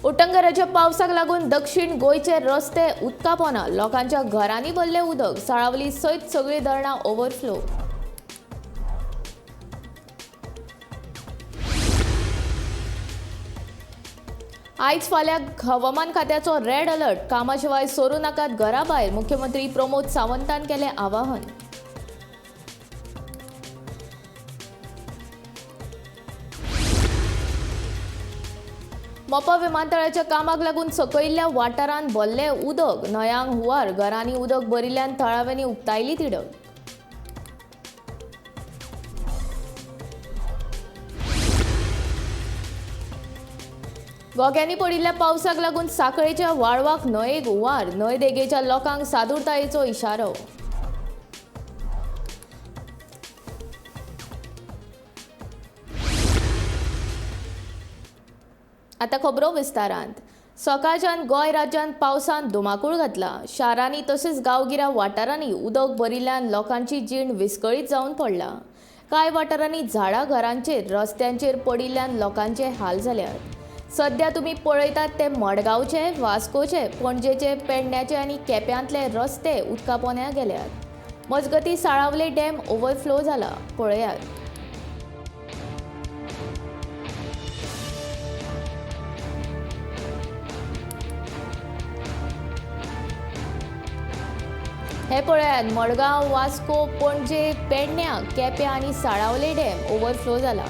उटंगराच्या पावसाक लागून दक्षिण गोंयचे रस्ते उदका पोना, लोकांच्या घरांनी भरलें उदक, साळावली सयत सगळीं धरणां ओव्हरफ्लो. आयज फाल्यां हवामान खात्याचो रेड अलर्ट, कामाशिवाय सरू नाकात घरा भायर, मुख्यमंत्री प्रमोद सावंतान केलें आवाहन. मोपा विमानतळाच्या कामाक लागून सकयल्ल्या वाठारांत भरलें उदक, न्हंयांक हुंवार, घरांनी उदक भरिल्ल्यान थळाव्यांनी उक्तायली तिडक. गोग्यांनी पडिल्ल्या पावसाक लागून साखळेच्या वाळवाक न्हंयेक हुंवार, न्हंय देगेच्या लोकांक सादूरतायेचो इशारो. आतां खबरो विस्तारांत. सकाळच्यान गोंय राज्यांत पावसान धुमाकूळ घातला. शारांनी तशेंच गांवगिऱ्या वाठारांनी उदक भरिल्ल्यान लोकांची जीण विस्कळीत जावन पडला. कांय वाठारांनी झाडां घरांचेर रस्त्यांचेर पडिल्ल्यान लोकांचे हाल जाल्यात. सध्या तुमी पळयतात ते मडगांवचे, वास्कोचे, पणजेचे, पेडण्याचे आनी केप्यांतले रस्ते उदका पोन्या गेल्यात. मजगतीं साळावले डॅम ओव्हरफ्लो जाला, पळयात. हे पळयात, मडगांव, वास्को, पणजे, पेडण्यां, केप्यां आनी साळावले डॅम ओव्हरफ्लो जाला.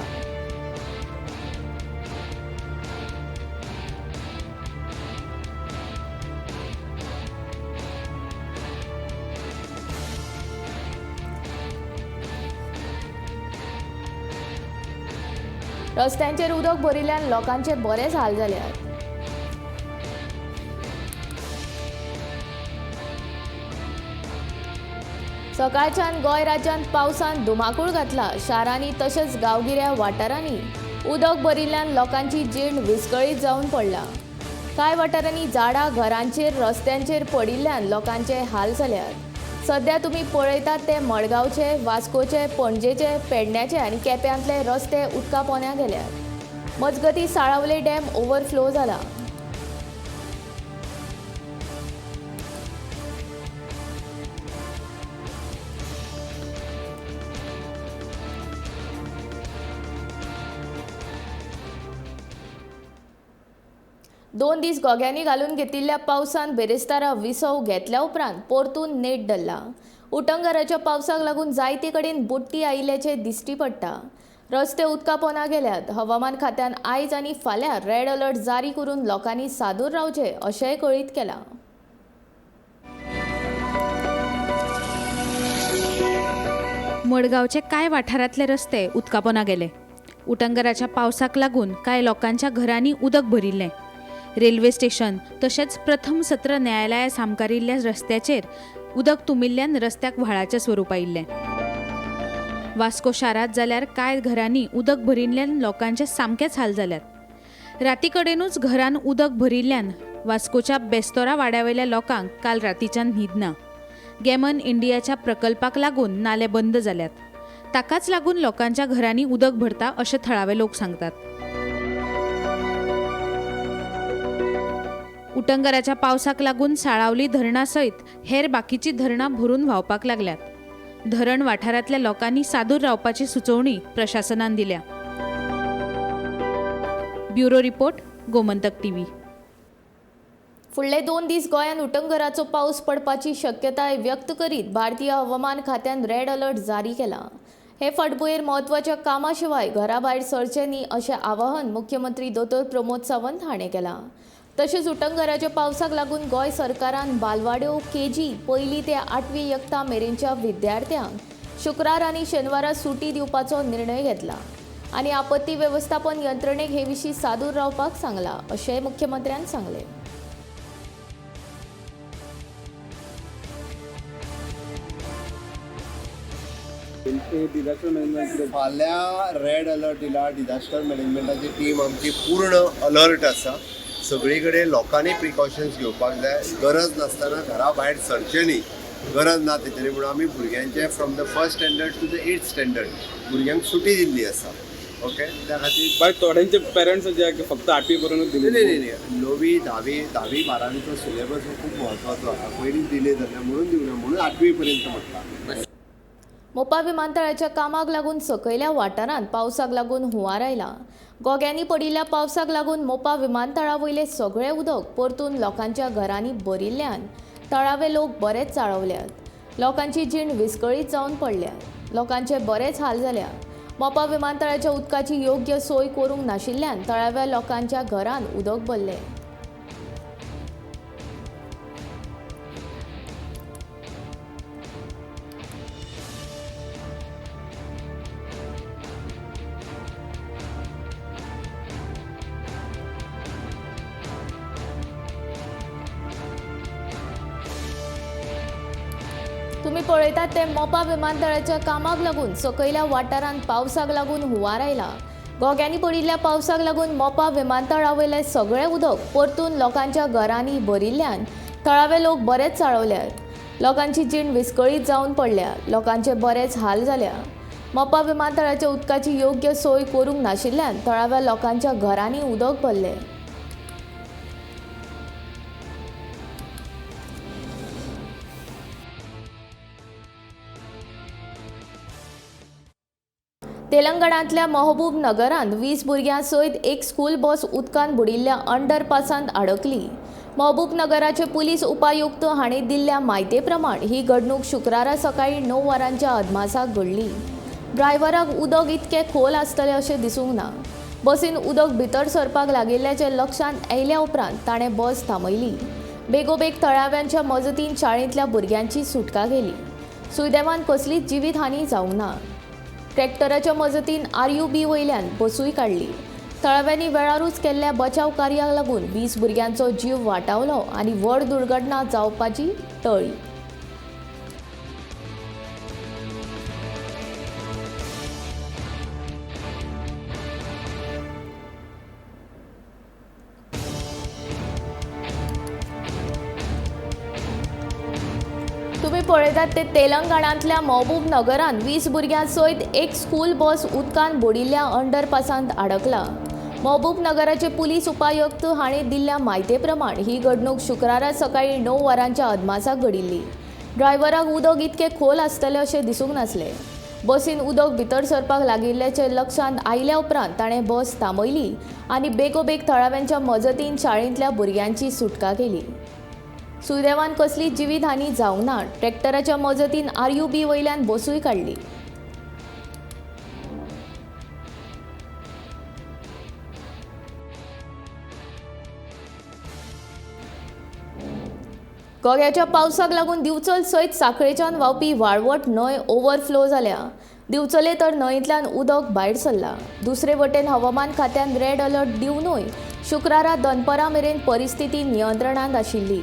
रस्त्यांचेर उदक भरिल्ल्यान लोकांचे बरेच हाल जाल्यात. सकाळच्यान गोंय राज्यांत पावसान धुमाकूळ घातला. शारांनी तशेंच गांवगिऱ्या वाठारांनी उदक भरिल्ल्यान लोकांची जीण विस्कळीत जावन पडला. कांय वाठारांनी झाडां घरांचेर रस्त्यांचेर पडिल्ल्यान लोकांचे हाल जाल्यात. सध्या तुमी पळयतात ते मडगांवचे, वास्कोचे, पणजेचे, पेडण्याचे आनी केप्यांतले रस्ते उदका पोन्या गेल्यात. मजगतीं साळावले डॅम ओव्हरफ्लो जाला. दोन दीस गोग्यांनी घालून घेतिल्ल्या पावसान बेरेस्तारा विसव घेतल्या उपरांत परतून नेट धरला. उटंगाराच्या पावसाक लागून जायते कडेन बुडटी आयिल्ल्याचें दिश्टी पडटा. रस्ते उदका पोना गेल्यात. हवामान खात्यान आयज आनी फाल्यां रेड अलर्ट जारी करून लोकांनी सादूर रावचें अशेंय कळीत केलां. मडगांवचे कांय वाठारांतले रस्ते उदका पोना गेले. उटंगाराच्या पावसाक लागून कांय लोकांच्या घरांनी उदक भरिल्लें. रेल्वे स्टेशन तशेंच प्रथम सत्र न्यायालया सामकारिल्ल्या रस्त्याचेर उदक तुमिल्ल्यान रस्त्याक व्हाळाचें स्वरूप आयिल्लें. वास्को शारांत जाल्यार कांय घरांनी उदक भरिल्ल्यान लोकांचे सामकेच हाल जाल्यात. राती कडेनूच घरान उदक भरिल्ल्यान वास्कोच्या बेस्तोरा वाड्यावेल्या लोकांक काल रातीच्यान न्हीद ना. गॅमन इंडियाच्या प्रकल्पाक लागून नाले बंद जाल्यात. ताकाच लागून लोकांच्या घरांनी उदक भरता अशें थळावे लोक सांगतात. उटंगाराच्या पावसाक लागून साळावली धरणा सयत हेर बाकीची धरणां भरून व्हांवपाक लागल्यात. धरण वाठारांतल्या लोकांनी सादूर रावपाची सुचोवणी प्रशासनान दिल्या. Bureau report, Gomantak TV. फुडले 2 दीस गोंयांत उटंगराचो पावस पडपाची शक्यताय व्यक्त करीत भारतीय हवामान खात्यान रेड अलर्ट जारी केला. हे फाटभुंयेर म्हत्वाच्या कामा शिवाय घरा भायर सरचें न्ही अशें आवाहन मुख्यमंत्री दोतोर प्रमोद सावंत हाणें केलां. तशेंच उटंगराच्या पावसाक लागून गोंय सरकारान बालवाड्यो केजी पयली ते 8वी यत्ता मेरेनच्या विद्यार्थ्यांक शुक्रार आनी शेनवारा सुटी दिवपाचो निर्णय घेतला आनी आपत्ती वेवस्थापन यंत्रणेक हे विशीं सादूर रावपाक सांगलां अशेंय मुख्यमंत्र्यान सांगलें. फाल्यां रेड अलर्ट दिला. डिझास्टर मॅनेजमेंटाची टीम आमची पूर्ण अलर्ट आसा. सगळी कडेन लोकांनी प्रिकॉशन्स घेवपाक जाय. गरज नासतना घरा भायर सरचें न्ही, गरज ना तेचेर. म्हणून आमी भुरग्यांचे from the first standard to the 8th standard भुरग्यांक सुटी दिल्ली आसा. ओके, त्या खातीर बाय थोड्यांचे पेरंट्स जे आहे की फक्त आठवी पर्यंत दिली. नाही नाही नाही, णवी धावी धावी बारावीचो सिलेबस हो खूप म्हत्वाचो आसा. पयलीं डिले जाल्ले म्हणून दिवना, म्हणून आठवी पर्यंत म्हटला. मोपा विमानतळाच्या कामाक लागून सकयल्या वाठारांत पावसाक लागून हुंवार आयला. गोग्यांनी पडिल्ल्या पावसाक लागून मोपा विमानतळा वयलें सगळें उदक परतून लोकांच्या घरांनी भरिल्ल्यान थळावे लोक बरेच चाळवल्यात. लोकांची जीण विस्कळीत जावन पडल्या. लोकांचे बरेच हाल जाल्या. मोपा विमानतळाच्या उदकाची योग्य सोय करूंक नाशिल्ल्यान थळाव्या लोकांच्या घरांत उदक भरलें. तुम्ही पळयतात ते मोपा विमानतळाच्या कामाक लागून सकयल्या वाठारांत पावसाक लागून हुंवार आयला. गोग्यांनी पडिल्ल्या पावसाक लागून मोपा विमानतळा वयलें सगळें उदक परतून लोकांच्या घरांनी भरिल्ल्यान थळावे लोक बरेच चाळवल्यात. लोकांची जीण विस्कळीत जावन पडल्या. लोकांचे बरेच हाल जाल्या. मोपा विमानतळाच्या उदकाची योग्य सोय करूंक नाशिल्ल्यान थळाव्या लोकांच्या घरांनी उदक भरलें. तेलंगणांतल्या महबूब नगरांत 20 भुरग्यां सयत एक स्कूल बस उदकांत बुडिल्ल्या अंडरपासांत अडकली. महबूब नगराचे पुलीस उपायुक्त हांणी दिल्ल्या म्हायते प्रमाण ही घडणूक शुक्रारा सकाळीं 9 वरांच्या अदमासाक घडली. ड्रायव्हराक उदक इतकें खोल आसतलें अशें दिसूंक ना. बसीन उदक भितर सरपाक लागिल्ल्याचें लक्षांत आयल्या उपरांत ताणें बस थांबयली. बेगोबेग थळाव्यांच्या मजतीन शाळेंतल्या भुरग्यांची सुटका केली. सुदैवान कसलीच जिवीत हानी जावंक ना. ट्रॅक्टराच्या मजतीन RUB वयल्यान बसूय काडली. थळाव्यांनी वेळारूच केल्ल्या बचाव कार्याक लागून 20 भुरग्यांचो जीव वाटावलो आनी व्हड दुर्घटना जावपाची टळ्ळी. तुम्ही पळयतात ते तेलंगणांतल्या महबूब नगरांत 20 भुरग्यां सयत एक स्कूल बस उदकांत बुडिल्ल्या अंडरपासांत अडकला. महबूब नगराचे पुलीस उपायुक्त हांणी दिल्ल्या म्हायते प्रमाण ही घडणूक शुक्रारा सकाळीं 9 वरांच्या अदमासाक घडिल्ली. ड्रायव्हराक उदक इतकें खोल आसतलें अशें दिसूंक नासलें. बसीन उदक भितर सरपाक लागिल्ल्याचें लक्षांत आयल्या उपरांत ताणें बस थांबयली आनी बेगोबेग थळाव्यांच्या मजतीन शाळेंतल्या भुरग्यांची सुटका केली. सुदैवान कसली जिवीत हानी जावंक ना. ट्रॅक्टराच्या मजतीन RUB वयल्यान बसूय काडली. गोग्याच्या पावसाक लागून दिवचल सयत साखळेच्यान व्हांवपी वाळवट न्हंय ओव्हरफ्लो जाल्या. दिवचले तर न्हंयेंतल्यान उदक भायर सरला. दुसरे वटेन हवामान खात्यान रेड अलर्ट दिवनूय शुक्रारा दनपरां मेरेन परिस्थिती नियंत्रणांत आशिल्ली.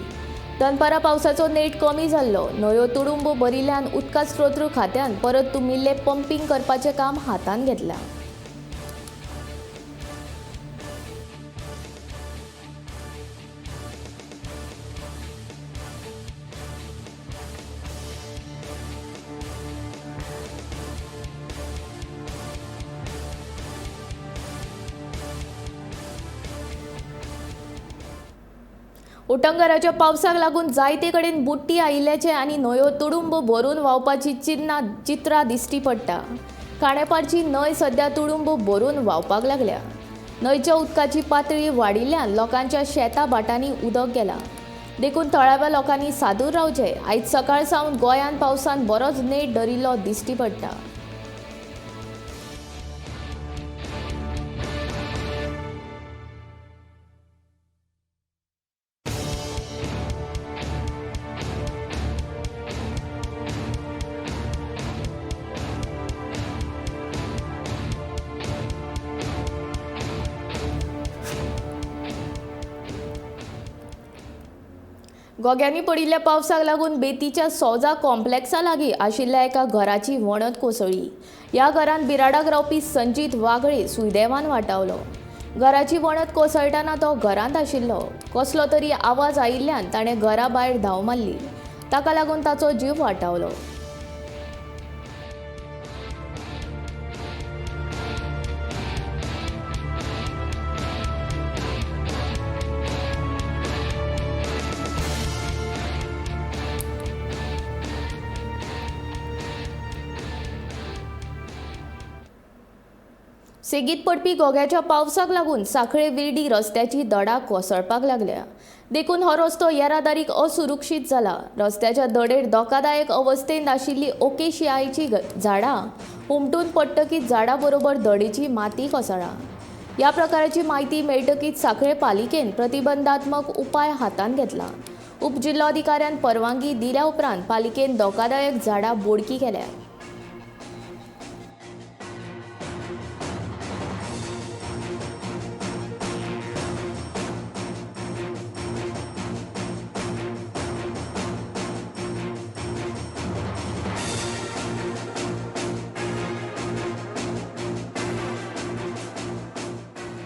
दनपारां पावसाचो नेट कमी जाल्लो. न्हंयो तुडुंब भरिल्ल्यान उदका स्रोत खात्यान परत तुमिल्लें पंपींग करपाचें काम हातांत घेतलां. उटंगराच्या पावसाक लागून जायते कडेन बुडटी आयिल्ल्याचें आनी न्हंयो तुडुंब भरून व्हांवपाची चित्रां दिश्टी पडटा. खांडेपारची न्हंय सद्या तुडुंब भरून व्हांवपाक लागल्या. न्हंयच्या उदकाची पातळी वाडिल्ल्यान लोकांच्या शेता भाटांनी उदक गेलां. देखून थळाव्या लोकांनी सादूर रावचें. आयज सकाळ सावन गोंयांत पावसान बरोच नेट धरिल्लो दिश्टी पडटा. गोग्यांनी पडिल्ल्या पावसाक लागून बेतीच्या सोजा कॉम्प्लेक्सा लागीं आशिल्ल्या एका घराची वणत कोसळ्ळी. ह्या घरांत बिराडाक रावपी संजीत वाघळे सुदैवान वाटावलो. घराची वणत कोसळटना तो घरांत आशिल्लो. कसलो तरी आवाज आयिल्ल्यान ताणें घरा भायर धांव मारली. ताका लागून ताचो जीव वाटावलो. सेगीत पडपी घोग्याच्या पावसाक लागून सांखळे विर्डी रस्त्याची दडा कोसळपाक लागल्या. देखून हो रस्तो येरादारीक असुरक्षीत जाला. रस्त्याच्या दडेर धोकादायक अवस्थेंत आशिल्ली ओकेशियाची झाडां हुमटून पडटकीच झाडां बरोबर दडेची माती कोसळ्ळा. ह्या प्रकाराची म्हायती मेळटकीच सांखळे पालिकेन प्रतिबंधात्मक उपाय हातांत घेतला. उपजिल्लोधिकाऱ्यान परवानगी दिल्या उपरांत पालिकेन धोकादायक झाडां बोडकी केल्या.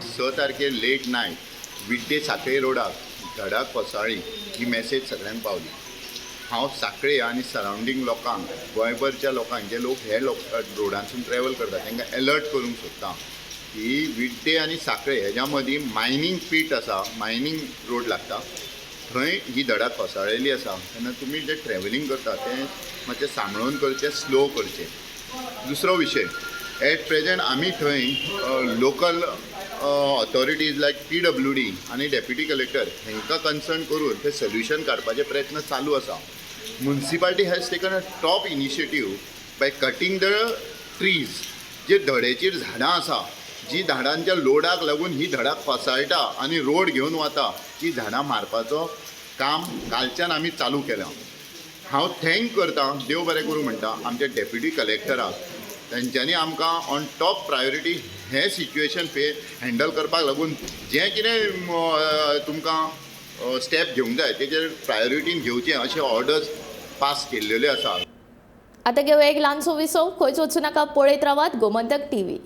स तारखेर लेट नायट विड्डे सांखळे रोडाक धडा कोसळ्ळी ही मॅसेज सगळ्यांक पावली. हांव सांखळे आनी सरावंडींग लोकांक, गोंयभरच्या लोकांक, जे लोक हे लोक रोडांतसून ट्रॅवल करता तांकां एलर्ट करूंक सोदता की विड्डे आनी सांखळे हेज्या मदीं मायनींग पीट आसा, मायनींग रोड लागता, थंय ही धडा कोसळ्ळेली आसा. तेन्ना तुमी जे ट्रॅवलींग करता तें मातशें सांबाळून करचें, स्लो करचें. दुसरो विशय, एट प्रेजेंट आमी थंय local authorities like PWD आनी डेप्युटी कलेक्टर हांकां कन्सर्न करून ते सोल्युशन काडपाचे प्रयत्न चालू आसा. Municipality has taken a top initiative by cutting the trees. जे धडेचेर झाडां आसा, जी झाडांच्या लोडाक लागून ही धडां कोसळटा आनी रोड घेवन वता, ती झाडां मारपाचो काम कालच्यान आमी चालू केलां. हांव thank करता, देव बरें करूं म्हणटा आमच्या डेप्युटी कलेक्टराक, तेंच्यांनी आमकां ऑन टॉप प्रायोरिटी हें सिच्युएशन हँडल करपाक लागून जें कितें तुमकां स्टेप घेवंक जाय तेजेर प्रायोरिटीन घेवचें अशें ऑर्डर्स पास केल्लेले आसा. आतां घेवया एक ल्हानसो विसव. खंयच वचूं नाका, पळयत रावात गोमंतक टीव्ही.